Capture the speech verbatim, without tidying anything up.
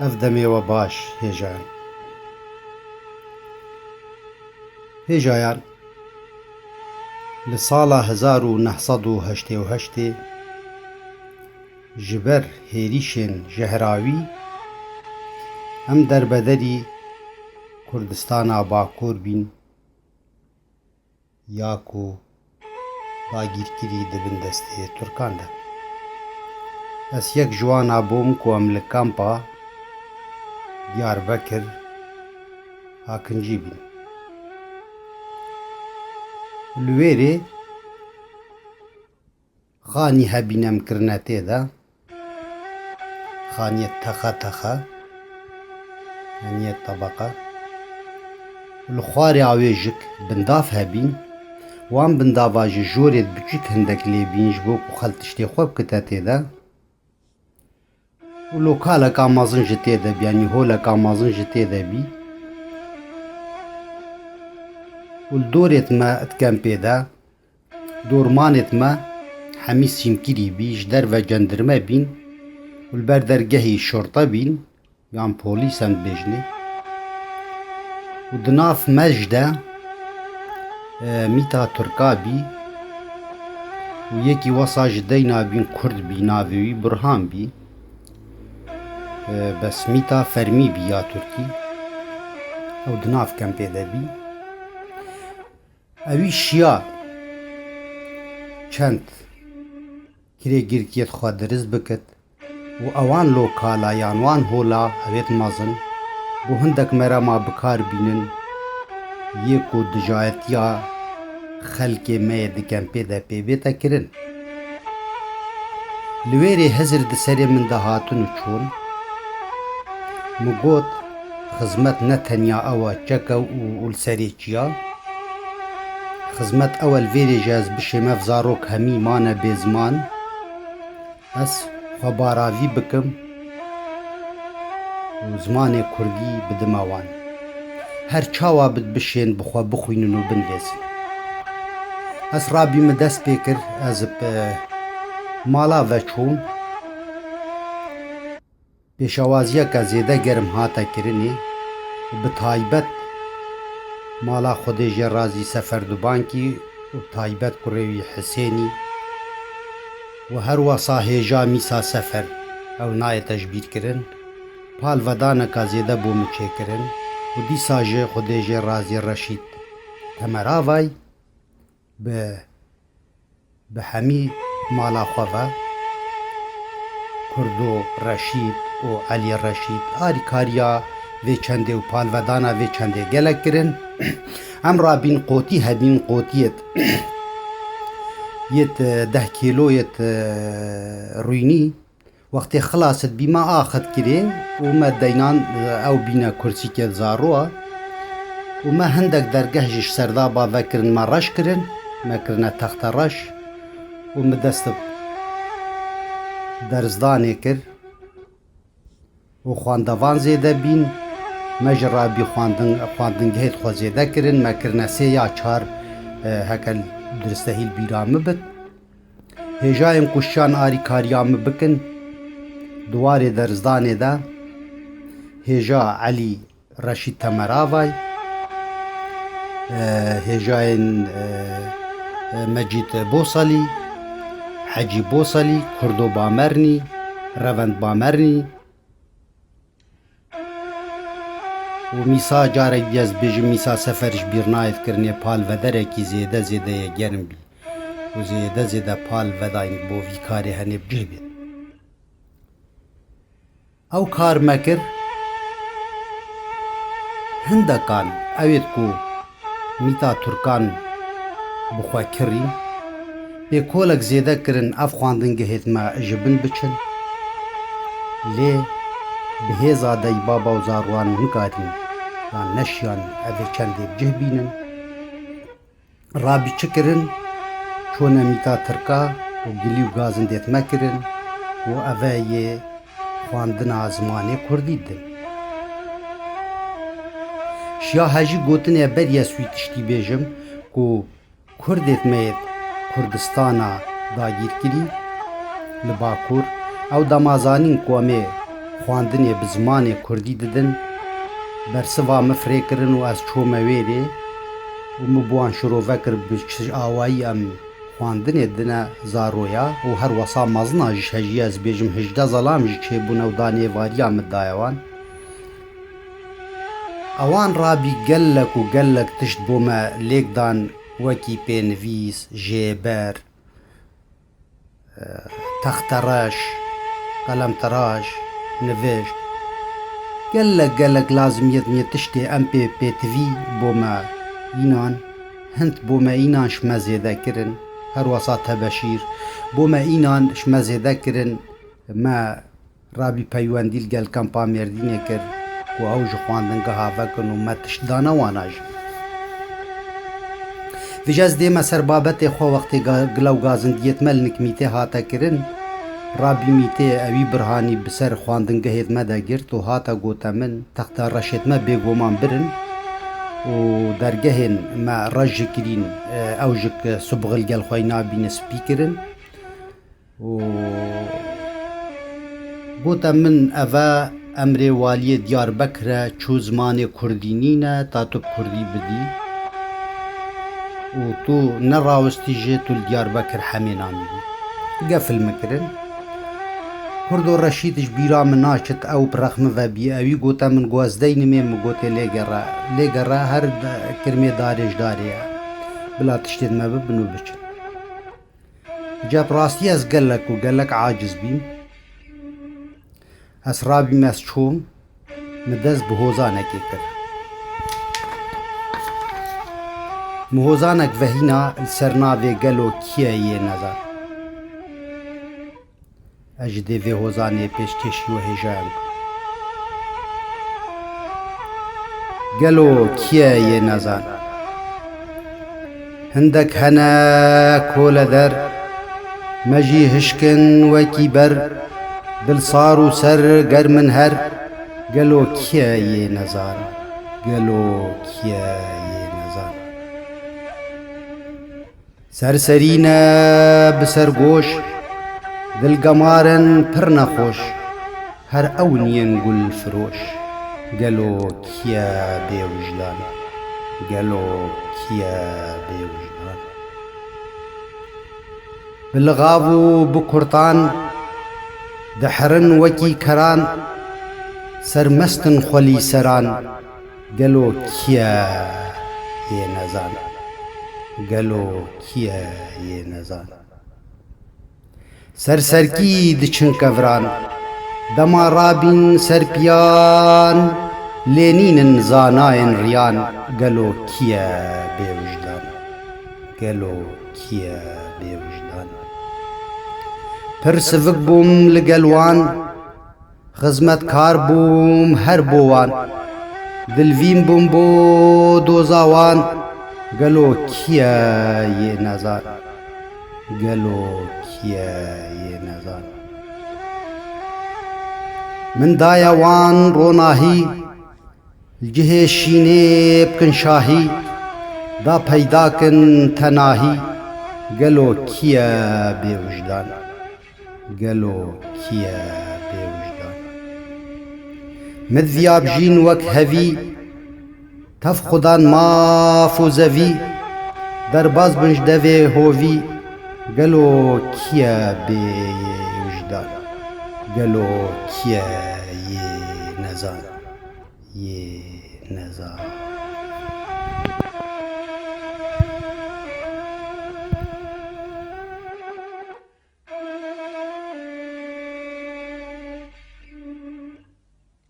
Ev demê we baş hêjayan. Hêjayan, li sala hezar û neh sed û heştê û heştê ji ber hêrîşên jehrawî em derbederî Kurdistana Bakur bîn, ya ku dagîrkirî di bin destê Tirkan de. Ez yek ji wana bûm ku em li kampa Diyarbekir Akincî bîn. Li wêrê xanî hebîn em kirine tê de. Xaniyê texe texe, yanî yê tebeqe. Li xwarê awê jik bindav hebîn. Wan bindava ji jorê biçûk hindek lê bîn ji bo ku xel tiştê xwe bikite tê de. Û lokaleka mezin ji tê de bî, yanî holeka mezin ji tê de bî. Û li dorêt me di kempê de, dormanêt me hemî sîmkirî bî, ji derve cendirme bîn û li ber dergehî şorte bîn, yan polîs em dibêjinê. Û di nav me ji de, e, mîta Tirka bî û yekî wesa ji deyna bîn Kurd bî, navê wî Burhan bî. E, bes mîta fermî bî ya Tirkî. Ew di nav kempê de bî. Ewî şiya çend kirê girkiyêt xwe dirist bikit û ewan lokala yan wan hola ewêt mezin bo hindek merema bikar bînin yê ku dijayetiya xelkê me yê di kempê de pê bête kirin. Li wêrê hizir di serê min de hatin û çûn. Min got, xizmet ne tenya ew e çek e û, û li serê çiya. Xizmet ew e li vêrê jî ez bişêm ev zarok hemî mane bê ziman. Ez xwe baravî bikim û zimanê kurdî bidime wan. Her çawa bit bişên bi xwe bixwînin û binivîsin. Ez rabî min dest pê kir, ez bi mala ve çûm. Pêşewaziyeke zêde germ hate kirinê û bi taybet mala Xwedê jê razî Sefer Dubankî û bi taybet kurê wî Hisênî û her wesa hêja mîsa Sefer ew nayê tejbîrkirin, palvedaneka zêde bo min çêkirin û dîsa jî Xwedê jê razî Reşîd Temeravay bi, bi hemî mala xwe ve, Kurdo Reşîd û Elî Reşîd, arîkariya vê çendê û palvedana vê çendê gelek kirin. Em rabîn qotî hebîn qotiyêt yêt deh kîloyêt rûynî. Wextê xilas dibî me axit kirê û me deynan, e, ew bîne kursîkê zaroa û me hindek dergeh ji serdaba vekirin, me reş kirin, me kirine texte reş û min dest bi derzdanê kir û xwendevan zêde bîn. Me ji rabî xwendin-, xwendingehêt xwe zêde kirin, me kirine sê ya çar, e, heke diristehî li bîra min bit. Hêjayên ku şiyan arîkariya min bikin, di warê derzdanê de hêja Elî Reşîd Temeravay, e, hêjayên, e, e, Mecîd Bosalî, Hecî Bosalî, Kurdo Bamernî, Revend Bamernî, û mîsa carek dî ez dibêjim, mîsa Sefer ji bîr nayê kirinê palvederekî zêde zêde yê germ bî û zêde zêde pal vedayîn bo vî karê henê bi cih bêt. Ew kar me kir, hindekan ewêt ku mîta Turkan bi xwe kirîn, pê kolek zêde kirin ev xwendingehêt me ji bin biçin. Lê bi hêza deybaba û zaroan nikarîn yan neşiyan evê çendê bi cih bînin. Rabî çi kirin? Çûne mîta Tirka û gilî û gazindêt me kirin û eve yê xwendina zimanê kurdî didin. Şiya hejî gotinê berî ez wî tiştî bêjim ku kurdêt me yêt Kurdistana dagîrkirî li Bakur, ew dema zanîn ku em ê xwendinê bi zimanê kurdî didin, bersiva min firê kirin û ez çûme wêrê û min bi wan şirove kir bi çi awayî em xwendinê didine zaroya û her wesa mezina jî hejî ez bêjim hejdeh zelam jî çêbûne û danê êvariya min daye wan. Ewan rabî gelek û gelek tişt bo me lêk dan wekî pênivîs, jêber, textereş, qelemteraş, nivişt. Gelek gelek lazimiyet niye tiştê em pê pêtivî bo me înan, hind bo me înan ji me zêde kirin, her wesa tebeşîr, bo me înan ji me zêde kirin, me rabî peywendî li gel kampa Mêrdînê kir ku ew ji xwendingeha vekin û me tişt dane wana jî. Vêca ez dême ser babetê xwe wextê ga-, gilaw gazindiyêt me li nik mîtê hate kirin. Rabî mîtê ewî birhanî bi ser xwendingehêt me de girt û hate gote min, texta reşêt me bêgoman birin û dergehên me reş ji kirîn, e, ew jik subxil gel xwe nabîne spî kirin. û gote min, eve emrê waliyê Diyarbekir e, çû zimanê kurdî nîne, ta tu bi kurdî bidî û tu nerawistî jî tu li Diyarbekir hemê namînî. Gefil min kirin. Kurdo Reşîd ji bîra min naçit, ew bi rex min ve bî. Ewî gote min, got ez deynimê, min gotê lê gere, lê gere, her de-, kirmê darê ji darê ye. Bila tiştêt me bibin û biçin. Îca bi rastî ez gelek û gelek aciz bîm. Ez rabîm, ez çûm, min dest bi hozanekê kir. Min hozanek vehîna li ser navê Gelo Kî ye yê nezan. Ez ji dê vê hozanê pêşkêşî we hêjayan bikim. Gelo kî ye yê nezan? Hindek hene kole der, me jî hişkin wekî ber, dil sar û ser germ in her. Gelo kî ye yê nezan? Gelo kî ye yê nezan? Ser serî ne bi ser goş, dil gemar in pir nexweş, her ew niyên gul firoş. Gelo kî ye bêwijdan? Gelo kî ye bêwijdan? Bi lixav û bi kurtan, diherin wekî keran, sermest in xwelî seran. Gelo kî ye yê nezan? Gelo kî ye yê nezan? Ser serkî diçin kevran, dema rabîn ser piyan, lê nînin zanayên riyan. Gelo kî ye bêwijdan? Gelo kî ye bêwijdan? Pir sivik bûm li gel wan, xizmetkar bûm her bo wan. Dilvîn bûm bo doza wan. Gelo kî ye yê nezan? Gelo kî ye yê nezan? Min daye wan ronahî, li cihê şînê bikin şahî, da peyda kin tenahî. Gelo kî ye bêwijdan? Gelo kî ye bêwijdan? Min viya bijîn wek hevî, tev xudan maf û zevî, derbaz bin ji devê hovî. Gelo kî ye bêwijdan? Gelo kî ye yê nezan? Yê nezan.